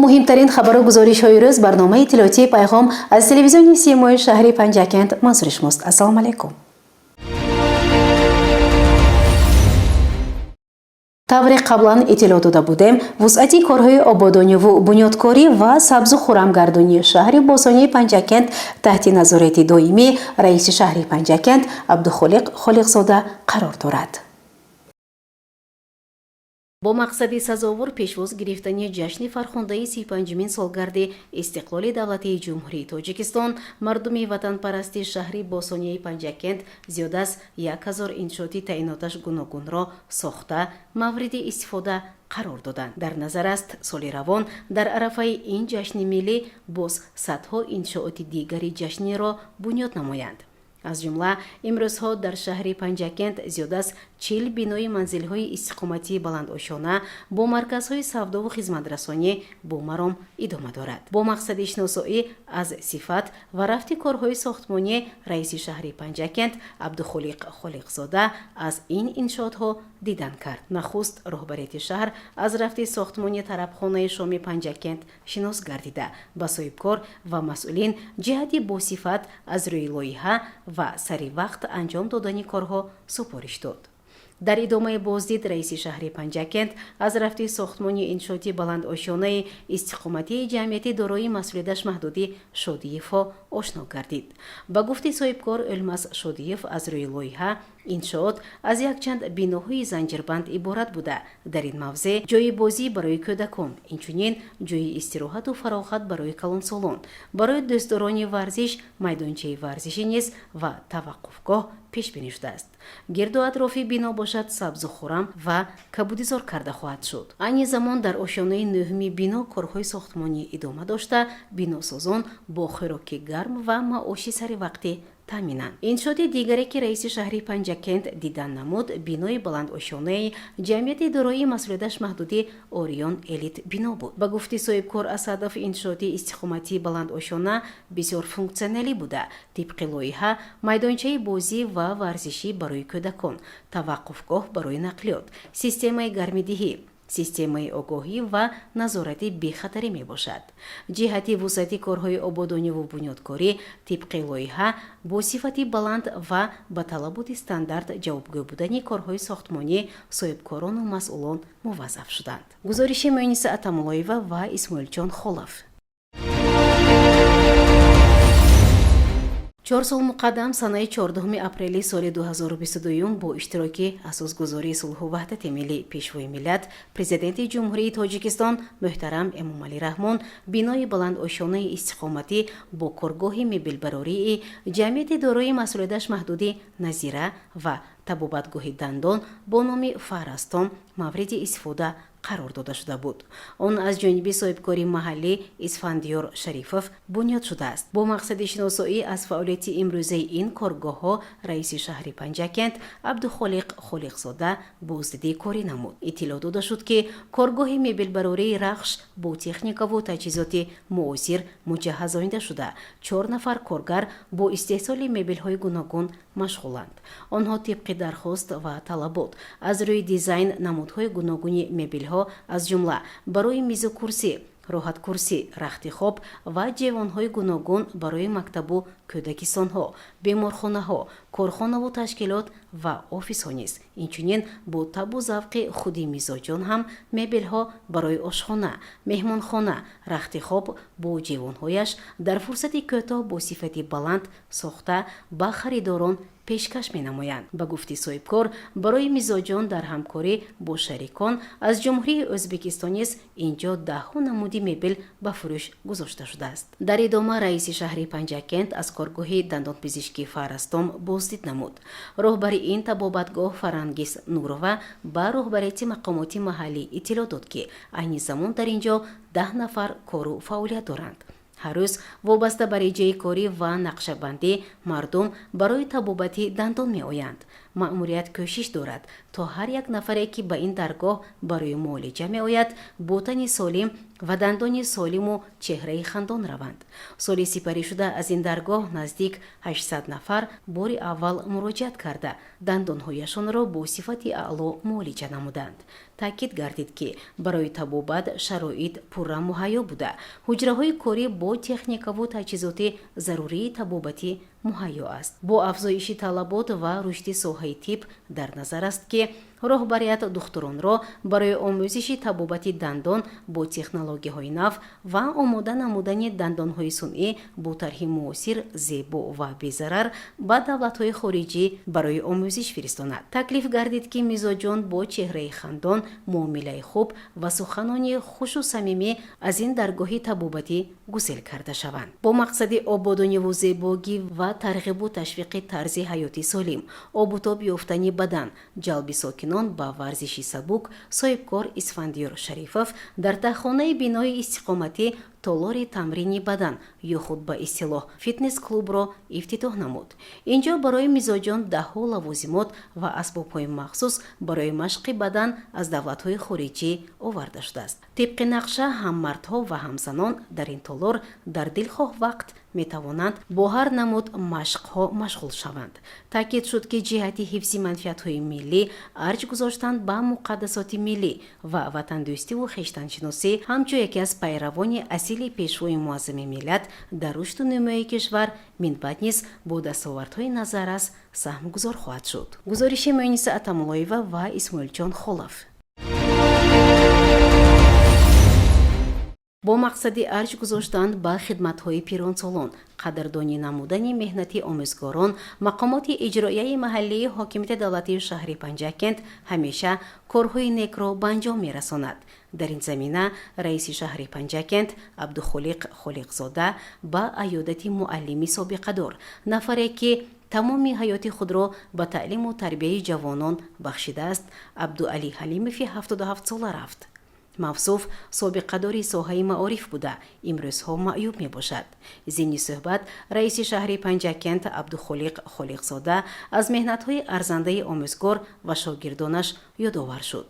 Муҳимтарин хабару гузоришҳои рӯз, барномаи иттилоотии «Пайғом» аз телевизиони Симои шаҳри Панҷакент манзури шумост. Ассалому алайкум. Тавре қаблан иттилоъ дода будем, вусъати корҳои ободониву бунёдкорӣ ва сабзу хуррамгардонии шаҳри бостонии Панҷакент таҳти назорати доимии раиси шаҳри Панҷакент Абдухолиқ Холиқзода қарор дорад. Бо мақсади сазовор пешвоз гирифтани ҷашни фархундаи 35-умин солгарди истиқлоли давлатии Ҷумҳурии Тоҷикистон, мардуми ватанпарасти шаҳри бостонияи Панҷакент зиёд аз 1000 иншооти таъиноташ гуногунро сохта, мавриди истифода қарор доданд. Дар назар аст, соли равон дар арафаи ин ҷашни миллӣ боз садҳо иншооти дигари ҷашниро бунёд намоянд. Аз ҷумла имрӯзҳо дар шаҳри Панҷакент зиёд аз 40 бинои манзилҳои истиқоматии баландошёна бо марказҳои савдову хизматрасонӣ бо маром идома дорад. Бо мақсади шиносоӣ аз сифат ва рафти корҳои сохтмонӣ, раиси шаҳри Панҷакент Абдухолиқ Холиқзода аз ин иншоотҳо дидан кард. Нахуст роҳбарияти шаҳр аз рафти сохтмони тарабхонаи шоми Панҷакент шинос гардида, ба соҳибкор ва масъулин ҷиҳати босифат, аз рӯи лоиҳа ва сари вақт анҷом додани корҳо супориш дод. Дар идомаи боздид раиси шаҳри Панҷакент аз рафти сохтмони иншооти баландошёнаи истиқоматии ҷамъияти дорои масъулияташ маҳдуди Шодиевҳо ошно гардид. Ба гуфти соҳибкор Ӯлмас Шодиев, аз рӯи лоиҳа иншоот аз якчанд биноҳои занҷирбанд иборат буда, дар ин мавзеъ ҷойи бозӣ барои кӯдакон, инчунин ҷойи истироҳату фароғат барои калонсолон, барои дӯстдорони варзиш майдончаи варзишӣ низ ва таваққуфгоҳ пешбинӣ шудааст. Гирду атрофи бино бошад, сабзу хуррам ва кабудизор карда хоҳад шуд. Айни замон дар ошёнаи нӯҳуми бино корҳои сохтмонӣ идома дошта, биносозон бо хӯроки гарм ва маоши саривақтӣ таъминанд. Иншооти дигаре, ки раиси шаҳри Панҷакент дидан намуд, бинои баландошёнаи ҷамъияти дорои масъулияташ маҳдуди Ориён Элит бино буд. Ба гуфти соҳибкор Асадов, иншооти истиқоматии баландошёна бисёр функсионалӣ буда, тибқи лоиҳа майдончаи бозӣ ва варзишӣ барои кӯдакон, таваққуфгоҳ барои нақлиёт, системаи гармидиҳӣ, системаи огоҳӣ ва назорати бехатарӣ мебошад. Ҷиҳати вусъати корҳои ободониву бунёдкорӣ тибқи лоиҳа бо сифати баланд ва ба талаботи стандарт ҷавобгӯ будани корҳои сохтмонӣ соҳибкорону масъулон муваззаф шуданд. Гузориши Муниса Атамуллоева ва Исмоилҷон Холов. 4 сол муқаддам, санаи 14 апрели соли 2022, бо иштироки асосгузори сулҳу ваҳдати миллӣ, Пешвои миллат, Президенти Ҷумҳурии Тоҷикистон муҳтарам Эмомалӣ Раҳмон бинои баландошёнаи истиқоматӣ бо коргоҳи мебелбарории ҷамъияти дорои масъулияташ маҳдуди Назира ва табобатгоҳи дандон бо номи Фарастон мавриди истифода қарор дода шуда буд. Он аз ҷониби соҳибкори маҳаллӣ Исфандиёр Шарифов бунёд шудааст. Бо мақсади шиносоӣ аз фаъолияти имрӯзаи ин коргоҳҳо раиси шаҳри Панҷакент Абдухолиқ Холиқзода боздиди корӣ намуд. Иттилоъ дода шуд, ки коргоҳи мебелбарории Рахш бо техникаву таҷҳизоти муосир муҷаҳҳазонида шуда, чор нафар коргар бо истеҳсоли мебелҳои гуногун машғуланд. Онҳо тибқи дархост ва талабот аз рӯи дизайн намудҳои гуногуни мебелҳо, аз ҷумла барои мизу курсӣ, роҳаткурсӣ, рахти хоб ва ҷевонҳои гуногун барои мактабу кӯдакистонҳо, беморхонаҳо, корхонаву ташкилот ва офисҳо низ, инчунин бо табу завқи худи мизоҷон ҳам мебелҳо барои ошхона, меҳмонхона, рахти хоб бо ҷевонҳояш дар фурсати кӯтоҳ бо сифати баланд сохта, ба харидорон пешкаш менамоянд. Ба гуфти соҳибкор, барои мизоҷон дар ҳамкорӣ бо шарикон аз Ҷумҳурии Ӯзбекистон низ инҷо даҳҳо намуди мебел ба фурӯш гузошта шудааст. Дар идома раиси шаҳри Панҷакент аз коргоҳи дандонпизишкии Фарастом боздид намуд. Роҳбари ин табобатгоҳ Фарангиз Нурова ба роҳбарияти мақомоти маҳаллӣ иттилоъ дод, ки айни замон дар ин ҷо 10 нафар кору фаъолият доранд. Ҳар рӯз вобаста ба реҷаи корӣ ва нақшабандӣ мардум барои табобати дандон меоянд. Маъмурият кӯшиш дорад, то ҳар як нафаре, ки ба ин даргоҳ барои муолиҷа меояд, бо тани солим ва дандони солиму чеҳраи хандон раванд. Соли сипаришуда аз ин даргоҳ наздик 800 нафар бори аввал муроҷиат карда, дандонҳояшонро бо сифати аъло муолиҷа намуданд. Таъкид гардид, ки барои табобат шароит пурра муҳайё буда, ҳуҷраҳои корӣ бо техникаву таҷҳизоти зарурии табобатӣ муҳайё аст. Бо афзоиши талабот ва рушди соҳаи тиб дар назар аст, ки роҳбарият духтуронро барои омӯзиши табобати дандон бо технологияҳои нав ва омода намудани дандонҳои сунъӣ бо тарҳи муосир, зебо ва безарар ба давлатҳои хориҷӣ барои омӯзиш фиристонад. Таклиф гардид, ки мизоҷон бо чеҳраи хандон, муомилаи хуб ва суханони хушу самимӣ аз ин даргоҳи табобатӣ гусел карда шаванд. Бо мақсади ободониву зебогӣ ва тарғибу ташвиқи тарзи ҳаёти солим, обутоб ёфтани бадан, ҷалби сокинон ба варзиши сабук, соҳибкор Исфандиёр Шарифов дар таҳхонаи бинои истиқоматӣ толори тамрини бадан ё худ ба истилоҳ фитнес-клубро ифтитоҳ намуд. Инҷо барои мизоҷон даҳҳо лавозимот ва асбобҳои махсус барои машқи бадан аз давлатҳои хориҷӣ оварда шудааст. Тибқи нақша, ҳам мардҳо ва ҳам занон дар ин толор дар дилхоҳ вақт метавонанд бо ҳар намуд машқҳо машғул шаванд. Таъкид шуд, ки ҷиҳати ҳифзи манфиатҳои миллӣ, арҷ гузоштан ба муқаддасоти миллӣ ва ватандӯстиву хештаншиносӣ, ҳамчун яке аз пайравони асили Пешвои муаззами миллат дар рушду нумӯи кишвар минбаъд низ бо дастовардҳои назаррас саҳмгузор хоҳад шуд. Гузориши Муниса Атамуллоева ва Исмоилҷон Холов. Бо мақсади арҷ гузоштан ба хидматҳои пиронсолон, қадрдонӣ намудани меҳнати омӯзгорон, мақомоти иҷроияи маҳаллии ҳокимияти давлатии шаҳри Панҷакент ҳамеша корҳои некро ба анҷом мерасонад. Дар ин замина раиси шаҳри Панҷакент Абдухолиқ Холиқзода ба аёдати муаллими собиқадор, нафаре ки тамоми ҳаёти худро ба таълиму тарбияи ҷавонон бахшидааст, Абдуалӣ Ҳалимови 77сола рафт. Мавсуф собиқадори соҳаи маориф буда, имрӯзҳо маъюб мебошад. Зимни суҳбат раиси шаҳри Панҷакент Абдухолиқ Холиқзода аз меҳнатҳои арзандаи омӯзгор ва шогирдонаш ёдовар шуд.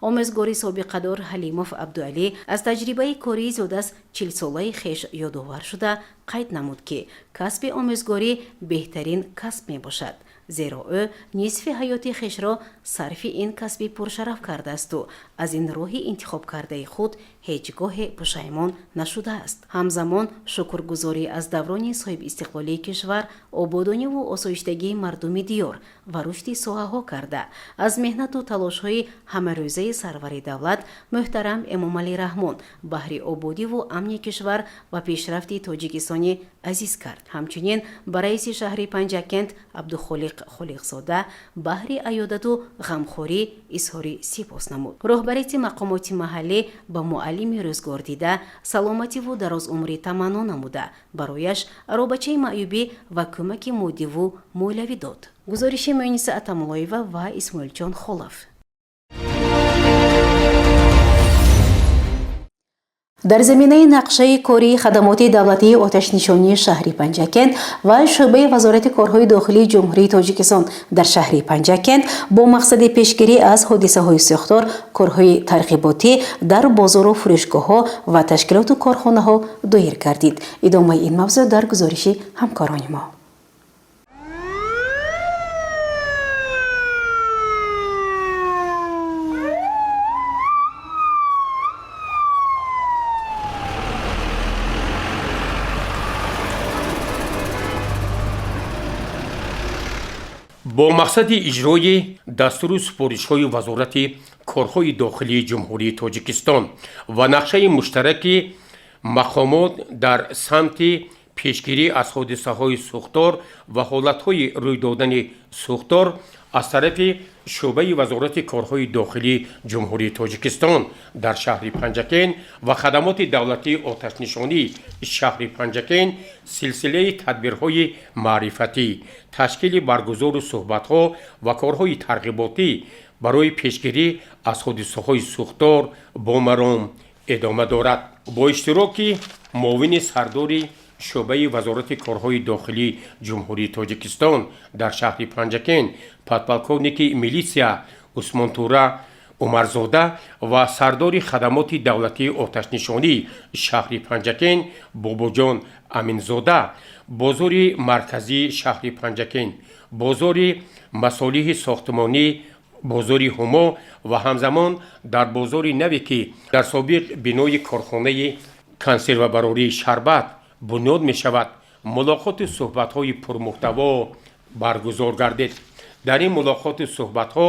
Омӯзгори собиқадор Ҳалимов Абдуалӣ аз таҷрибаи кории зиёд аз 40-солаи хеш ёдовар шуда, қайд намуд, ки касби омӯзгорӣ беҳтарин касб мебошад, зеро ӯ нисфи ҳаёти хешро сарфи ин касби пуршараф кардаасту аз ин роҳи интихобкардаи худ ҳеҷ гоҳе пушаймон нашудааст. Ҳамзамон шукргузорӣ аз даврони соҳибистиқлолии кишвар, ободониву осоиштагии мардуми диёр ва рушди соҳаҳо карда, аз меҳнату талошҳои ҳамарӯзаи сарвари давлат муҳтарам Эмомалӣ Раҳмон баҳри ободиву амни кишвар ва пешрафти Тоҷикистони азиз кард. Ҳамчунин ба раиси шаҳри Панҷакент Абдухолиқ Холиқзода баҳри аёдату ғамхорӣ изҳори сипос намуд. Роҳбарияти мақомоти маҳаллӣ ба муаллими рӯзгор дида саломативу дарозумрӣ таманно намуда, барояш аробачаи маъюбӣ ва кӯмаки моддиву молиявӣ дод. Гузориши Муниса Атамуллоева ва Исмоилҷон Холов. Дар заминаи нақшаи кории хадамоти давлатии оташнишонии шаҳри Панҷакент ва шӯъбаи Вазорати корҳои дохилии Ҷумҳурии Тоҷикистон дар шаҳри Панҷакент бо мақсади пешгирӣ аз ҳодисаҳои сӯхтор корҳои тарғиботӣ дар бозору фурӯшгоҳҳо ва ташкилоту корхонаҳо доир гардид. Идомаи ин мавзӯъ дар гузориши ҳамкорони мо. Бо мақсади иҷрои дастуру супоришҳои Вазорати корҳои дохилии Ҷумҳурии Тоҷикистон ва нақшаи муштараки мақомот дар самти пешгирӣ аз ҳодисаҳои сӯхтор ва ҳолатҳои рӯй додани сӯхтор аз тарафи шӯъбаи Вазорати корҳои дохилии Ҷумҳурии Тоҷикистон дар шаҳри Панҷакент ва хадамоти давлатии оташнишонии шаҳри Панҷакент силсилаи тадбирҳои маърифатӣ, ташкили баргузору суҳбатҳо ва корҳои тарғиботӣ барои пешгирӣ аз ҳодисаҳои сӯхтор бо маром идома дорад. Бо иштироки муовини сардори Шӯъбаи Вазорати корҳои дохилии Ҷумҳурии Тоҷикистон дар шаҳри Панҷакент, подполковники милитсия Усмонтура Умарзода ва сардори хадамоти давлатии оташнишонии шаҳри Панҷакент Бобоҷон Аминзода бозори марказии шаҳри Панҷакент, бозори масолиҳи сохтмонӣ, бозори Ҳумо ва ҳамзамон дар бозори наве, ки дар собиқ бинои корхонаи консервабарории шарбат бунёд мешавад, мулоқоту суҳбатҳои пурмуҳтаво баргузор гардид. Дар ин мулоқоту суҳбатҳо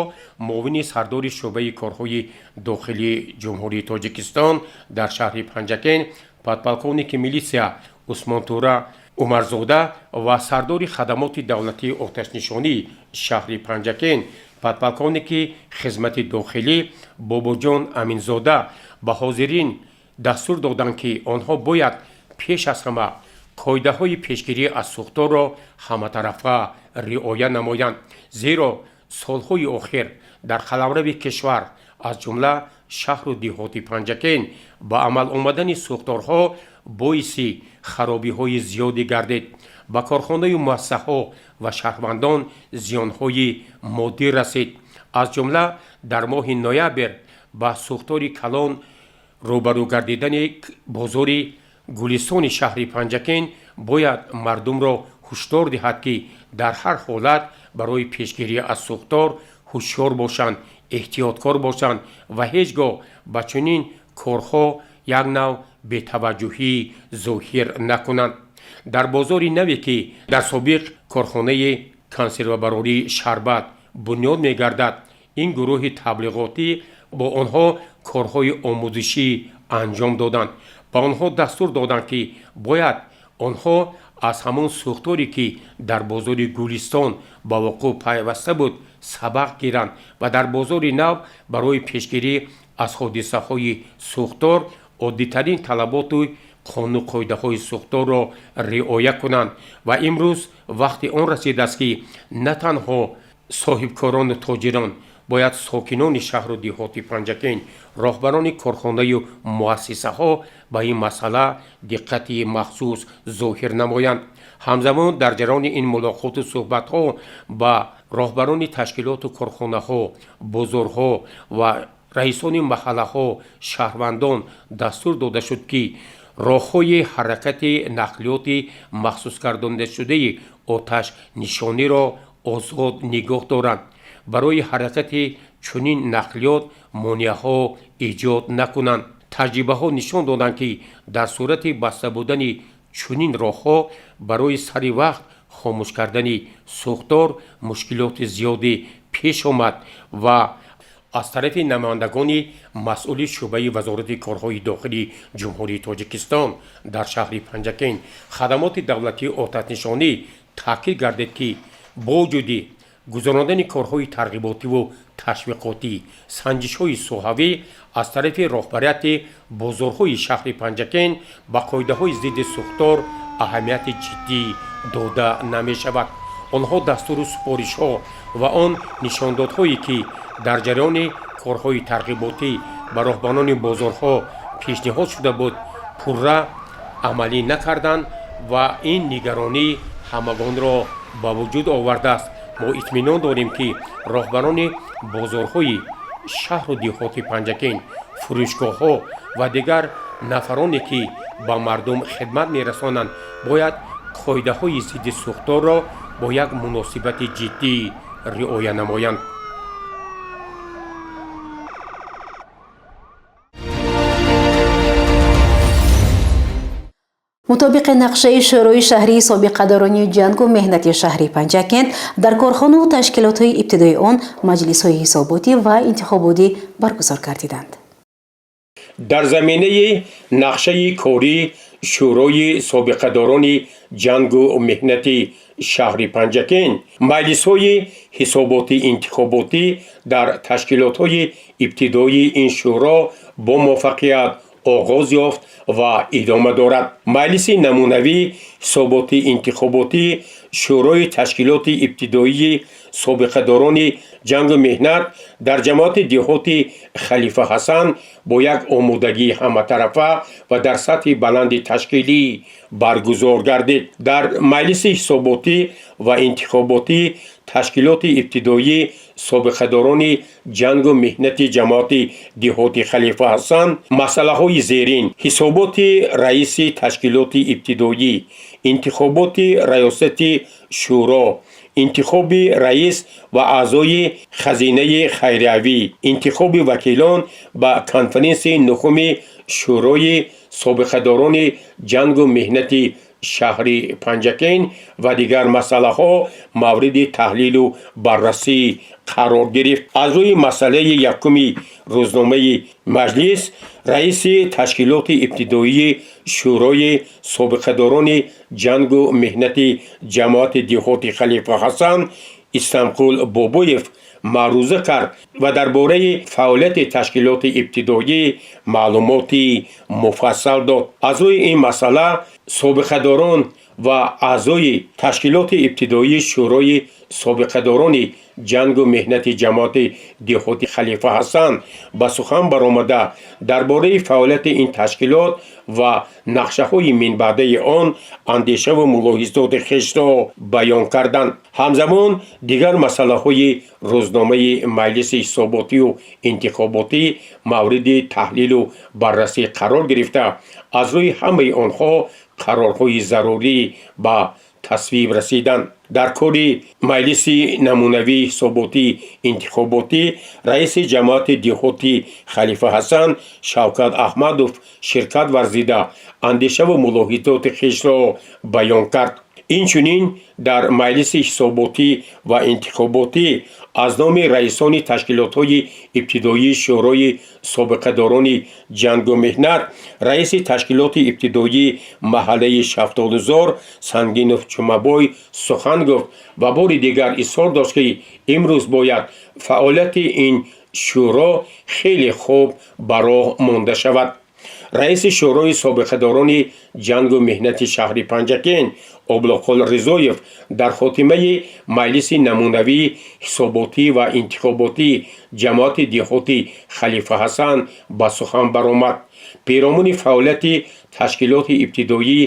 муовини сардори Шӯъбаи корҳои дохилии Ҷумҳурии Тоҷикистон дар шаҳри Панҷакент, подполковники милитсия Усмонтура Умарзода ва сардори хадамоти давлатии оташнишонии шаҳри Панҷакент, подполковники хизмати дохилӣ Бобоҷон Аминзода ба ҳозирин дастур доданд, ки онҳо бояд пеш аз ҳама қоидаҳои пешгирӣ аз сӯхторро ҳаматарафа риоя намоянд, зеро солҳои охир дар қаламрави кишвар, аз ҷумла шаҳру деҳоти Панҷакент, ба амал омадани сӯхторҳо боиси харобиҳои зиёде гардид, ба корхонаю муассисаҳо ва шаҳрвандон зиёнҳои моддӣ расид. Аз ҷумла дар моҳи ноябр ба сӯхтори калон рӯбарӯ гардидани бозори Гулистони шаҳри Панҷакент бояд мардумро ҳушдор диҳад, ки дар ҳар ҳолат барои пешгирӣ аз сӯхтор ҳушёр бошанд, эҳтиёткор бошанд ва ҳеҷ гоҳ ба чунин корҳо як нав бетаваҷҷӯҳӣ зоҳир накунанд. Дар бозори наве, ки дар собиқ корхонаи консервабарории шарбат бунёд мегардад, ин гурӯҳи таблиғотӣ бо онҳо корҳои омӯзишӣ анҷом доданд. Ба онҳо дастур доданд, ки бояд онҳо аз ҳамон сӯхторе, ки дар бозори Гулистон ба вуқӯъ пайваста буд, сабақ гиранд ва дар бозори нав барои пешгирӣ аз ҳодисаҳои сӯхтор оддитарин талаботу қонуну қоидаҳои сӯхторро риоя кунанд. Ва имрӯз вақти он расидааст, ки на танҳо соҳибкорону тоҷирон, бояд сокинони шаҳру деҳоти Панҷакент, роҳбарони корхонаю муассисаҳо ба ин масъала диққати махсус зоҳир намоянд. Ҳамзамон дар ҷараёни ин мулоқоту суҳбатҳо ба роҳбарони ташкилоту корхонаҳо, бозорҳо ва раисони маҳаллаҳо, шаҳрвандон дастур дода шуд, ки роҳҳои ҳаракати нақлиёти махсусгардонидашудаи оташнишониро озод нигоҳ доранд, барои ҳаракати чунин нақлиёт монеаҳо эҷод накунанд. Таҷрибаҳо нишон доданд, ки дар сурати баста будани чунин роҳҳо барои сари вақт хомӯш кардани сӯхтор мушкилоти зиёде пеш омад. Ва аз тарафи намояндагони масъули шӯъбаи Вазорати корҳои дохилии Ҷумҳурии Тоҷикистон дар шаҳри Панҷакент, хадамоти давлатии оташнишонӣ таъкид гардид, ки бо вуҷуди гузарондани корҳои тарғиботиву ташвиқотӣ, санҷишҳои соҳавӣ аз тарафи роҳбарияти бозорҳои шаҳри Панҷакент ба қоидаҳои зидди сӯхтор аҳамияти ҷиддӣ дода намешавад. Онҳо дастуру супоришҳо ва он нишондодҳое, ки дар ҷараёни корҳои тарғиботӣ ба роҳбарони бозорҳо пешниҳод шуда буд, пурра амалӣ накарданд ва ин нигаронӣ ҳамагонро ба вуҷуд овардааст. Мо итминон дорем, ки роҳбарони бозорҳои шаҳру деҳоти Панҷакент, фурӯшгоҳҳо ва дигар нафароне, ки ба мардум хидмат мерасонанд, бояд қоидаҳои зидди сӯхторро бо як муносибати ҷиддӣ риоя намоянд. Мутобиқи нақшаи Шӯрои шаҳрии собиқадорони ҷангу меҳнати шаҳри Панҷакент, дар корхонаву ташкилотҳои ибтидои он маҷлисҳои ҳисоботӣ ва интихоботӣ баргузор гардиданд. Дар заминаи нақшаи кории Шӯрои собиқадорони ҷангу меҳнати шаҳри Панҷакент маҷлисҳои ҳисоботи интихоботӣ дар ташкилотҳои ибтидоии ин шӯро бо муваффақият оғоз ёфт ва идома дорад. Маҷлиси намунавии ҳисоботи интихоботии шӯрои ташкилоти ибтидоии собиқадорони ҷангу меҳнат дар ҷамоати деҳоти Халифа Ҳасан бо як омодагии ҳаматарафа ва дар сатҳи баланди ташкилӣ Баргузор гардид. Дар маҷлиси ҳисоботӣ ва интихоботӣ ташкилоти ибтидоӣ собиқадорони ҷангу меҳнати ҷамоати деҳоти Халифа Ҳасан масъалаҳои зерин: ҳисоботи раиси ташкилоти ибтидоӣ, интихоботи раёсати шӯро, интихоби раис ва аъзои хазинаи хайриявӣ, интихоби вакилон ба конференсияи нуҳуми шӯрои собиқадорони ҷангу меҳнати шаҳри Панҷакент ва дигар масъалаҳо мавриди таҳлилу баррасӣ қарор гирифт. Аз рӯи масъалаи якуми рӯзномаи маҷлис раиси ташкилоти ибтидоии шӯрои собиқадорони ҷангу меҳнати ҷамоати деҳоти Халифа Ҳасан Истамқул Бобоев маъруза кард ва дар бораи фаъолияти ташкилоти ибтидоӣ маълумоти муфассал дод. Аз рӯи ин масъала собиқадорон ва аъзои ташкилоти ибтидоии шӯрои собиқадорони ҷангу меҳнати ҷамоати деҳоти Халифа Ҳасан ба сухан баромада, дар бораи фаъолияти ин ташкилот ва нақшаҳои минбаъдаи он андешаву мулоҳизоти хешро баён карданд. Ҳамзамон дигар масъалаҳои рӯзномаи маҷлиси ҳисоботию интихоботӣ мавриди таҳлилу баррасӣ қарор гирифта, аз рӯи ҳамаи онҳо қарорҳои зарурӣ ба тасвиб расиданд. Дар кори маҷлиси намунавии ҳисоботӣ интихоботӣ раиси ҷамоати деҳоти Халифа Ҳасан Шавкат Аҳмадов ширкат варзида, андешаву мулоҳизоти хешро баён кард. Инчунин дар маҷлиси ҳисоботӣ ва интихоботӣ аз номи раисони ташкилотҳои ибтидоии шӯрои собиқадорони ҷангу меҳнат раиси ташкилоти ибтидоии маҳаллаи Шафтолузор Сангинов Ҷумабой сухан гуфт ва бори дигар изҳор дошт, ки имрӯз бояд фаъолияти ин шӯро хеле хуб ба роҳ монда шавад. Раиси шӯрои собиқадорони ҷангу меҳнати шаҳри Панҷакент Облоқул Ризоев дар хотимаи маҷлиси намунавии ҳисоботӣ ва интихоботии ҷамоати деҳоти Халифа Ҳасан ба сухан баромад, пиромуни фаъолияти ташкилоти ибтидоии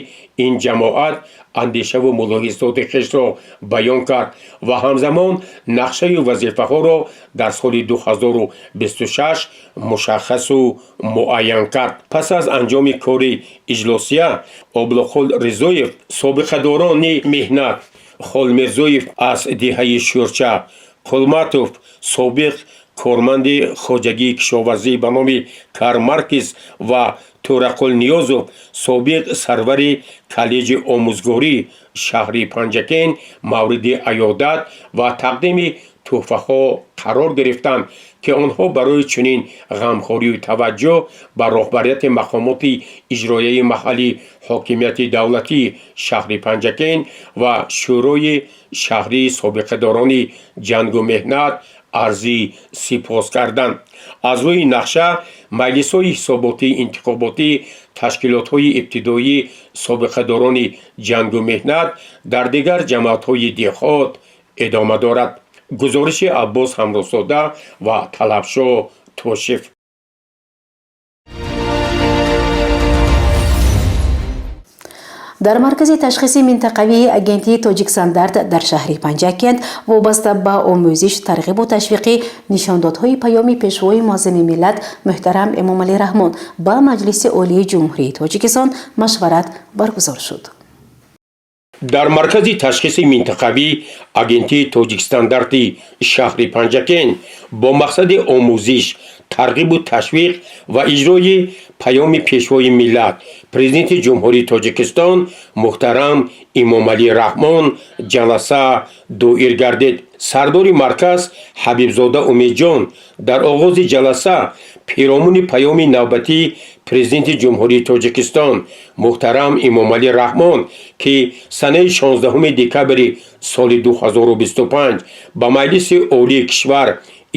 ин ҷамоат андешаву мулоҳизоти хешро баён кард ва ҳамзамон нақшаю вазифаҳоро дар соли 2026 мушаххасу муайян кард. Пас аз анҷоми кори иҷлосия Облоқул Ризоев, собиқадорони меҳнат Холмирзоев аз деҳаи Шӯрча, Қулматов, собиқ корманди хоҷагии кишоварзӣ ба номи Карл Маркс, ва Тӯрақул Ниёзов, собиқ сарвари коллеҷи омӯзгории шаҳри Панҷакент, мавриди аёдат ва тақдими тӯҳфаҳо қарор гирифтанд, ки онҳо барои чунин ғамхорию таваҷҷӯҳ ба роҳбарияти мақомоти иҷроияи маҳаллии ҳокимияти давлатии шаҳри Панҷакент ва шӯрои шаҳрии собиқадорони ҷангу меҳнат арзи сипос карданд. Аз рӯи нақша маҷлисҳои ҳисоботии интихоботии ташкилотҳои ибтидоии собиқадорони ҷангу меҳнат дар дигар ҷамоатҳои деҳот идома дорад. Гузориши Аббос Ҳамрозода ва Талабшо Тошев. Дар маркази ташхиси минтақавии агентии Тоҷикстандарт дар шаҳри Панҷакент вобаста ба омӯзиш, тарғибу ташвиқи нишондодҳои паёми Пешвои муаззами миллат муҳтарам Эмомалӣ Раҳмон ба Маҷлиси Олии Ҷумҳурии Тоҷикистон машварат баргузор шуд. Дар маркази ташхиси минтақавӣ агентии Тоҷикстандарти шаҳри Панҷакент бо мақсади омӯзиш, тарғибу ташвиқ ва иҷрои паёми Пешвои миллат, Президенти Ҷумҳурии Тоҷикистон муҳтарам Эмомалӣ Раҳмон ҷаласа доир гардид. Сардори марказ Ҳабибзода Умедҷон дар оғози ҷаласа пиромуни паёми навбатии Президенти Ҷумҳурии Тоҷикистон муҳтарам Эмомалӣ Раҳмон, ки санаи 16 декабри соли 2025 ба Маҷлиси Олии кишвар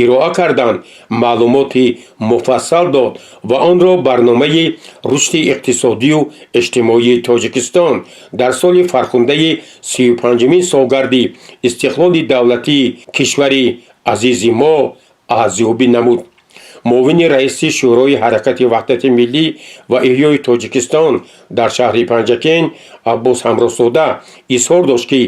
ироа карданд, маълумоти муфассал дод ва онро барномаи рушди иқтисодию иҷтимоии Тоҷикистон дар соли фархундаи 35-умин солгарди истиқлоли давлатии кишвари азизи мо арзёбӣ намуд. Муовини раиси Шӯрои ҳаракати ваҳдати миллӣ ва эҳёи Тоҷикистон дар шаҳри Панҷакент Аббос Ҳамроҳзода изҳор дошт, ки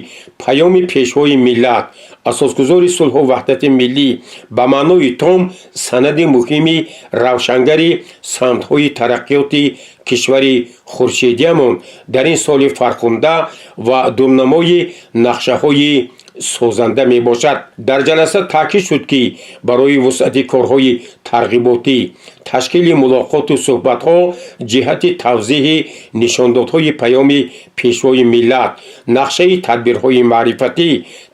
паёми Пешвои миллат, асосгузори сулҳу ваҳдати миллӣ, ба маънои том санади муҳими равшангари самтҳои тараққиёти кишвари хуршедиямон дар ин соли фархунда ва дурнамои нақшаҳои созанда мебошад. Дар ҷаласа таъкид шуд, ки барои вусъати корҳои тарғиботӣ, ташкили мулоқоту суҳбатҳо ҷиҳати тавзеҳи нишондодҳои паёми Пешвои миллат нақшаи тадбирҳои маърифатӣ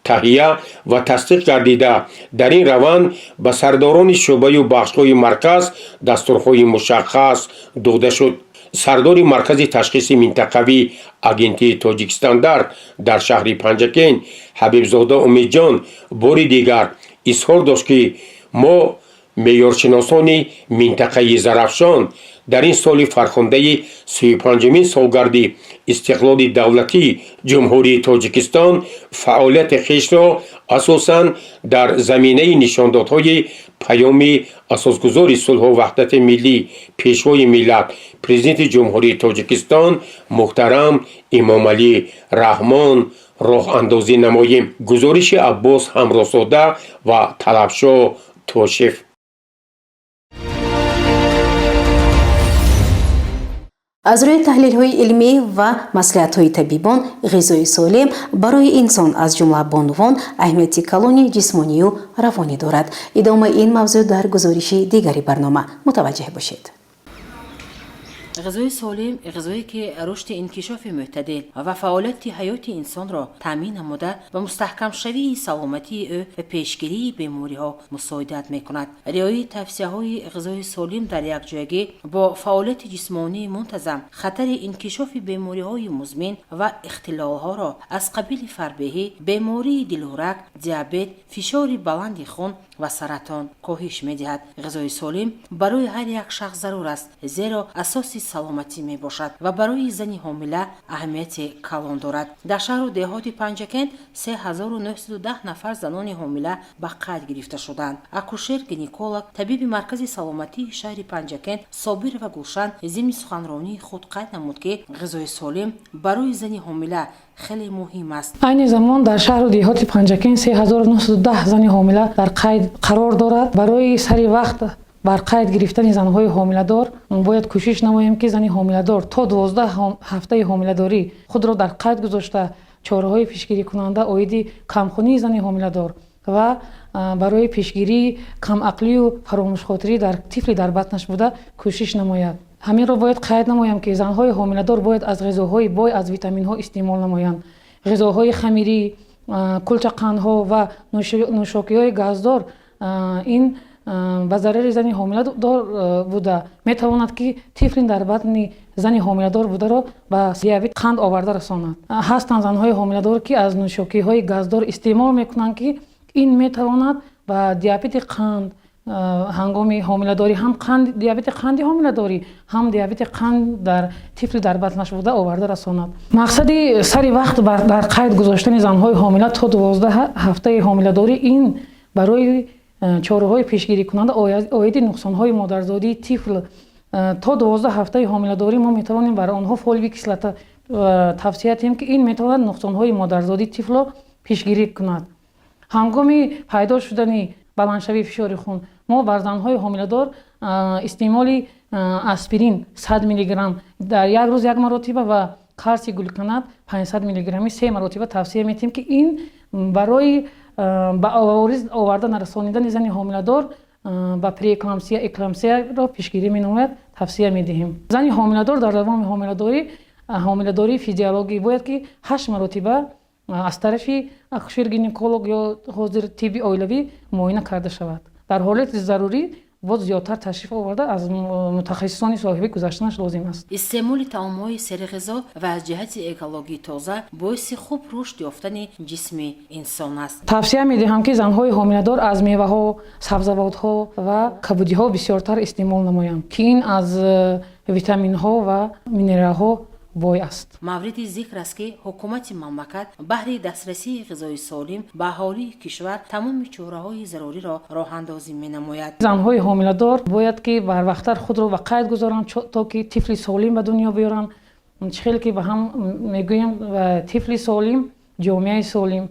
таҳия ва тасдиқ гардида, дар ин раванд ба сардорони шӯъбаю бахшҳои марказ дастурҳои мушаххас дода шуд. Сардори маркази ташхиси минтақавии агентии Тоҷикстандарт дар шаҳри Панҷакент Ҳабибзода Умедҷон бори дигар изҳор дошт, ки мо, меъёршиносони минтақаи Зарафшон, дар ин соли фархундаи 35-умин солгарди истиқлоли давлатии Ҷумҳурии Тоҷикистон фаъолияти хешро асосан дар заминаи нишондодҳои паёми асосгузори сулҳу ваҳдати миллӣ, Пешвои миллат, Президенти Ҷумҳурии Тоҷикистон муҳтарам Эмомалӣ Раҳмон роҳандозӣ намоем. Гузориши Аббос Ҳамроҳзода ва Талабшоҳ Тошев. Аз рӯи таҳлилҳои илмӣ ва маслиҳатҳои табибон, ғизои солим барои инсон, аз ҷумла бонувон, аҳамияти калони ҷисмонию равонӣ дорад. Идомаи ин мавзӯъ дар гузориши дигари барнома, мутаваҷҷеҳ бошед. Ғизои солим, ғизое ки рушди инкишофи мӯътадил ва фаъолияти ҳаёти инсонро таъмин намуда, ба мустаҳкамшавии саломатии ӯ ва пешгирии бемориҳо мусоидат мекунад. Риояи тавсияҳои ғизои солим дар якҷоягӣ бо фаъолияти ҷисмонии мунтазам хатари инкишофи бемориҳои музмин ва ихтилолҳоро аз қабили фарбеҳӣ, бемории дилу раг, диабет, фишори баланди хун ва саратон коҳиш медиҳад. Ғизои солим барои ҳар як шахс зарур аст, зеро асоси саломатӣ мебошад ва барои зани ҳомила аҳамияти калон дорад. Дар шаҳру деҳоти Панҷакент 3910 нафар занони ҳомила ба қайд гирифта шуданд. Акушер гинеколог, табиби маркази саломатии шаҳри Панҷакент Собирова Гулшан зимни суханронии худ қайд намуд, ки ғизои солим барои зани ҳомила хеле муҳим аст. Айни замон дар шаҳру деҳоти Панҷакент 3910 зани ҳомила дар қайд қарор дорад. Барои сари вақт бар қайд гирифтани занҳои ҳомиладор бояд кӯшиш намоем, ки зани ҳомиладор то 12 ҳафтаи ҳомиладорӣ худро дар қайд гузошта, чораҳои пешгирикунанда оиди камхунии зани ҳомиладор ва барои пешгирии камақлию фаромӯшхотирӣ дар тифли дар батнаш буда кӯшиш намояд. Ҳаминро бояд қайд намоям, ки занҳои ҳомиладор бояд аз ғизоҳои бой аз витаминҳо истеъмол намоянд. Ғизоҳои хамирӣ, кулчақандҳо ва нӯшокиҳои газдор ин ба зарари зани ҳомиладор буда метавонад, ки тифли дар батни зани ҳомиладор бударо ба диабет қанд оварда расонад. Ҳастанд занҳои ҳомиладор, ки аз нӯшокиҳои газдор истеъмол мекунанд, ки ин метавонад ба диабети қанд ҳангоми ҳомиладорӣ, ҳам диабети қанди ҳомиладорӣ, ҳам диабети қанд дар тифли дар батнаш буда оварда расонад. Мақсади сари вақт дар қайд гузоштани занҳои ҳомила то 12 ҳафтаи ҳомиладорӣ ин барои чораҳои пешгирикунанда оиди нуқсонҳои модарзодии тифл. То 12 ҳафтаи ҳомиладорӣ мо метавонем бар онҳо фолиевый кислота тавсия диҳем, ки ин метавонад нуқсонҳои модарзодии тифлро пешгирӣ кунад. Ҳангоми пайдо шудани баландшавии фишори хун мо бар занҳои ҳомиладор истеъмоли аспирин 100 миллиграмм дар як рӯз як маротиба ва калсий глюконат 500 миллиграмми се маротиба тавсия медиҳем, ки ин барои ба авориз оварда нарасонидани зани ҳомиладор ба преэклампсия, эклампсияро пешгирӣ менамояд, тавсия медиҳем. Зани ҳомиладор дар давоми ҳомиладории физиологӣ бояд ки ҳашт маротиба аз тарафи акушер гинеколог ё ҳозир тибби оилавӣ муоина карда шавад. Дар ҳолати зарурӣ боз зиёдтар ташриф оварда, аз мутахассисони соҳибӣ гузаштанаш лозим аст. Истеъмоли таомҳои серғизо ва аз ҷиҳати экологӣ тоза боиси хуб рушд ёфтани ҷисми инсон аст. Тавсия медиҳам, ки занҳои ҳомиладор аз меваҳо, сабзавотҳо ва кабудиҳо бисёртар истеъмол намоянд, ки ин аз витаминҳо ва минералҳо Бой аст. Мавриди зикр аст, ки ҳукумати мамлакат баҳри дастрасии ғизои солим ба аҳолии кишвар тамоми чораҳои заруриро роҳандозӣ менамояд. Занҳои ҳомиладор бояд ки барвақттар худро ба қайд гузоранд, то ки тифли солим ба дунё биёранд. Чӣ хеле ки ба ҳам мегӯем, тифли солим, ҷомеаи солим,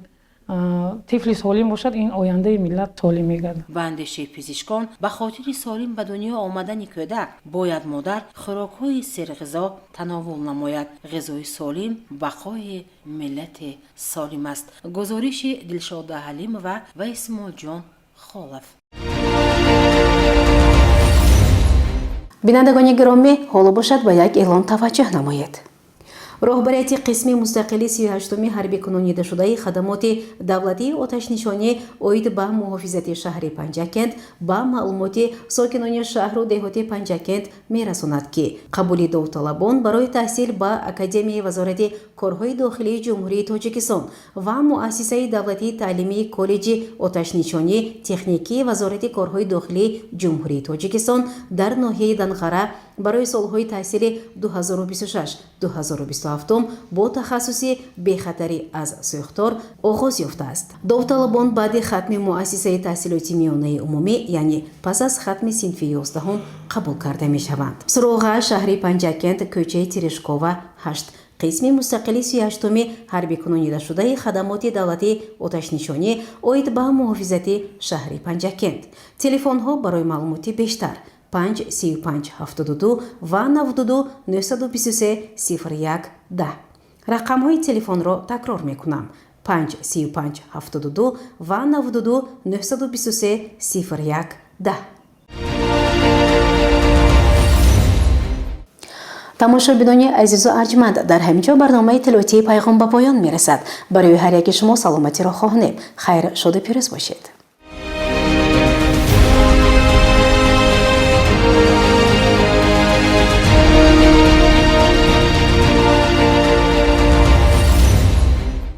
тифли солим бошад, ин ояндаи миллат солим мегардад. Ба андешаи пизишкон, ба хотири солим ба дунё омадани кӯдак бояд модар хӯрокҳои серғизо тановул намояд. Ғизои солим бақои миллати солим аст. Гузориши Дилшода Ҳалимова ва Исмоилҷон Холов. Бинандагони гиромӣ, ҳоло бошад, ба як эълон таваҷҷӯҳ намоед. Роҳбарияти қисми мустақили 38-уми ҳарбӣ кунонидашудаи хадамоти давлатии оташнишонӣ оид ба муҳофизати шаҳри Панҷакент ба маълумоти сокинони шаҳру деҳоти Панҷакент мерасонад, ки қабули довталабон барои таҳсил ба Академияи Вазорати корҳои дохилии Ҷумҳурии Тоҷикистон ва Муассисаи давлатии таълимии Коллеҷи оташнишонӣ техникии Вазорати корҳои дохилии Ҷумҳурии Тоҷикистон дар ноҳияи Данғара барои солҳои таҳсили 2026-2027 бо тахассуси бехатарӣ аз сӯхтор оғоз ёфтааст. Довталабон баъди хатми муассисаи таҳсилоти миёнаи умумӣ, яъне пас аз хатми синфи 11-ум қабул карда мешаванд. Суроға: шаҳри Панҷакент, кӯчаи Терешкова, 8, қисми мустақили 38-уми ҳарбӣ кунонидашудаи хадамоти давлатии оташнишонӣ оид ба муҳофизати шаҳри Панҷакент. Телефонҳо барои маълумоти бештар: 5 35 72 ва 92 923 01 10. Рақамҳои телефонро такрор мекунам: 5 35 72 ва 92 923 01 10. Тамошобинони азизу арҷманд, дар ҳамин ҷо барномаи иттилоотии «Пайғом» ба поён мерасад. Барои ҳар яки шумо саломатиро хоҳонем. Хайр, шоду пирӯз бошед.